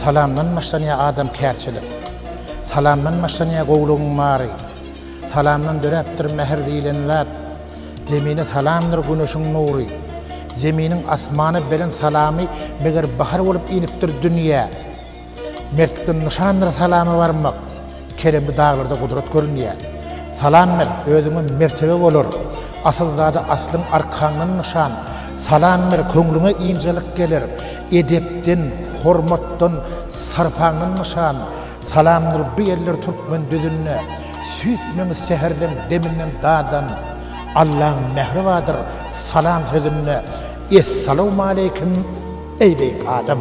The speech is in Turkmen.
Salamdan başlanýar adamkärçilik. Salamdan başlanýar gowulygyň bary. Salamdan döräpdir mähir diýlen zat. Zemine salamdyr güneşiň nury. Zeminiň asmana beren salamy meger bahar bolup inipdir dünýä. Mertden nyşandyr salama barmak. Keremli daglarda gudrat görünýär. Salam ber, özüňe mertebe bolar. Asylzada aslyň arkaňdan nyşan. Salam ber, köňlüňe ynjalyk geler. Edepden, hormatdan, sarpaňdan nyşan. Salamdyr bu ýeller türkmen düzünde. Süýt meňiz säherden deminden dadan. Allaň mähri bardyr salam sözünde. Essalawmaleýkim, eý beýik adam!